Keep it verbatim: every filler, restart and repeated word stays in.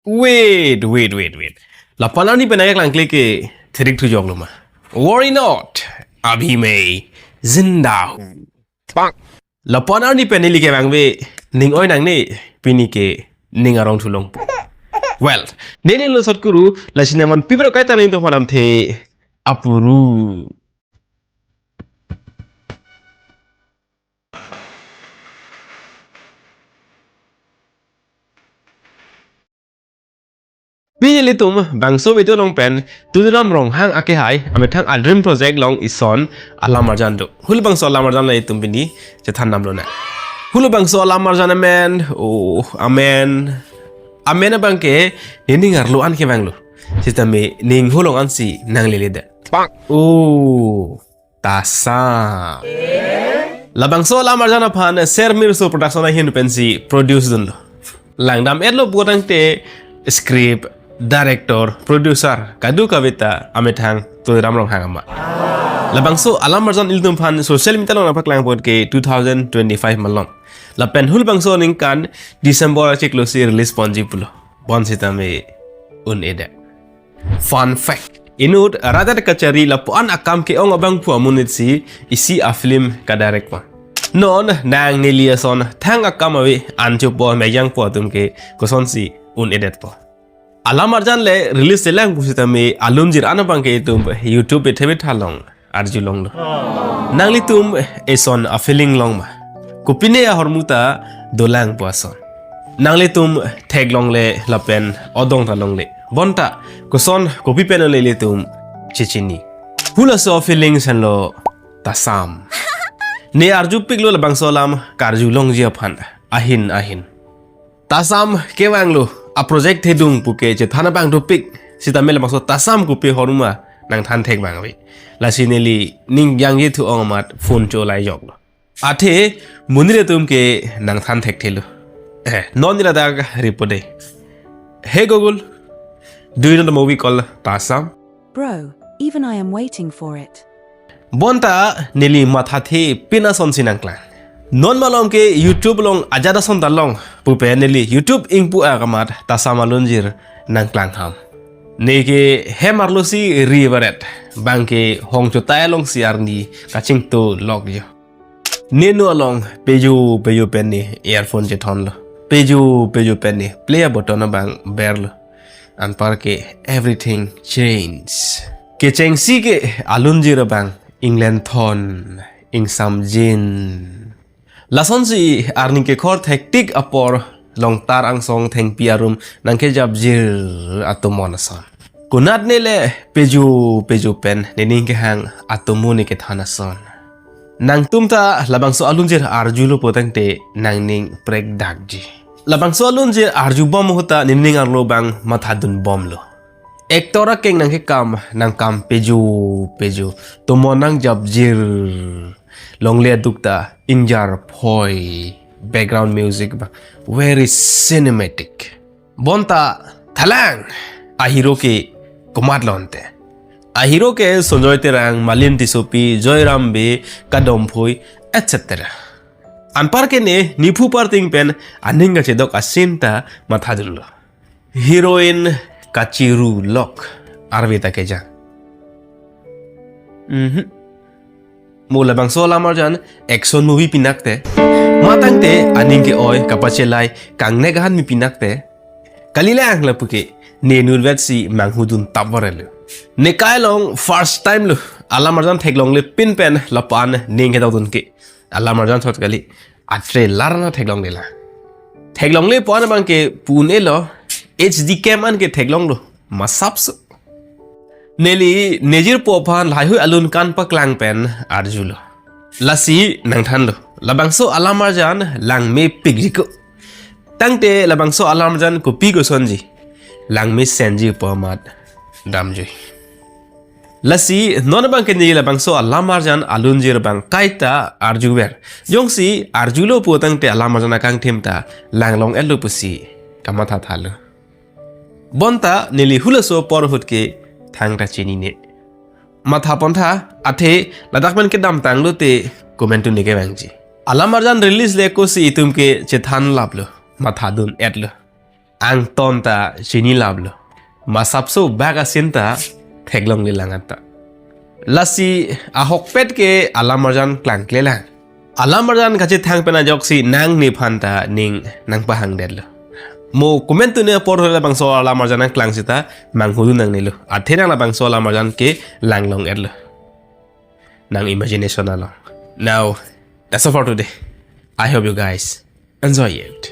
Wait, wait, wait, wait. Lapu-an arni pen nangkeklangkle ke thirik thujoklo ma? Worry not. Abhi main zinda hoon. Lapu-an arni pen neli kevangve ning oi nangne, pini ke ning arong thulongpo. Well, neli lo sot kuru, lasi nangman pibro kaita ning to malam the apuru. Pini ilitum bangso video along pen Tuliram Ronghang akehai amethang a-dream project along ison alam arjan do. Hul bangso alam arjan le itum pini chethan damlo na. Hul bangso alam arjan amen, oh, amen. Amen abang ke nening arlo an kevanglo. Sitame ning hulong ansi nanglele da. Oh. Tasam. Labangso alam arjan aphan Sermir So Production ahin pensi produce dunlo. Langdam-etlo putangte script, director, producer, kadokave ta amethang Tuliram Ronghang amat. Labangso alam arjan ilitum aphan social media along nangpaklang apot ke two thousand twenty-five malom. Lapen hul bangso aningkan December achiklo si release ponji pulo. Bonsitame un-edet. Fun fact. Inut radat kachari lapu-an akam ke-ong abangphu amonit si isi a-film kadirect pon. Non nang neli ason thang akam ave, an chopo mejang po atum ke kosonsi un-edet po. Alam arjan le release selang pusitame alunjir an abang ke itum YouTube pe thebe thalong arjulonglo. Nanglitum eson a-feeling long ma? Kopine ahormu ta dolang pu ason. Nanglitum theklongle lapen odong ta longle. Bonta koson kopi pen le ilitum chechini. Hulaso a-feeling senlo tasam. Ne arjupiklo labangso alam karjulongji aphan ahin ahin. Tasam kevanglo, a-project thedung puke chethan abang dopik. Sitame labangso tasam kopi ahormu ma nangthan thek abang ave. Lasi neli ning jangje thu-ong amat phone cholai joklo. Athe monit atum ke nangthan thekthelo. Eh, non neli ladak ripo de. Hey Google, do you know the movie called Tasam? Bro, even I am waiting for it. Bonta neli mathathe pin asonsi nangklang. Non malom ke YouTube along ajat ason ta long pupe neli YouTube ingpu akamat tasam alunjir nangklang ham. Ne ke hem arlosi ri varet, bang ke hong chotai alongsi arni kachingtulok jo. Ne nu along peju peju pen ne earphone chethonlo. Peju peju pen ne play button abang berlo. Anpar ke everything change. Kechengsi ke alunjir abang inglen thon, ingsamjin. Lasonsi arni kekhor thektik apor longtar angsong thengpi arum nangkejapjir atomon ason. Konat ne le peju peju pen nening kehang atomo ne kethan ason. Nangtum ta labangso alunjir arjulo putangte nangning prekdakji. Labangso alunjir arjubom ahut ta nening arlo abang mathadunbomlo. Actor akeng nangkekam nangkam peju peju, tomon nangjapjir, longle aduk ta ingjar phoi, background music abang very cinematic. Bonta thalang, a-hero ke komatlo ante? A-hero ke Sanjoy Terang, Malin Tissopi, Joyram Bey, Kadom Phoi, et cetera. Anpar ke ne niphu parting pen aning kachedok a-scene ta mathadunlo. Heroine kachirulok arve ta kejang. Mhm. Mo labangso alam arjan action movie pinakte, matangte aning ke-oi kapachelai kangnek ahan mi pinakte, kalilang lapu ke ne nurvetsi manghudun tap varelo. Ne kai along first time lo alam arjan theklongle pin pen lapu-an ning kedokdun ke. Alam arjan thot kali, a-trailer na theklonglelang. Theklongle pu-an abang ke pu un-elo, H D cam an ke theklonglo, masapso. Neli nejirpo aphan lahaihui alun kan paklang pen arjulo. Lasi nangthanlo, labangso alam arjan langmepikji ko. Tangte labangso alam arjan kopi kosonji, langmesenji pu amat damjui. Lasi non abang ke neli labangso alam arjan alunjir abang kaita arjuver. Jongsi arjulo putangte alam arjan akangthim ta langlong-etlo pusi kamathathalo. Bonta neli hulaso apor ahut ke thangta chinine. Matha pontha, athe ladak pen kedamtanglote comment tu ne kevangji. Alam arjan release le kosi itum ke chethan laplo, mathadun-etlo. angton ta chinilaplo. Masapso bak asin ta theklongle lang anta. Lasi ahokpet ke alam arjan klangklelang. Alam arjan kachethang pen ajoksi nangnephan ta ning nangpahangdetlo. Mo komantu ne apor hole labangso alam arjan nangklang sita manghudun nangnelo. Athe nang labangso alam arjan ke langlong-etlo. Nang imagination along. Now, that's all for today. I hope you guys enjoy it.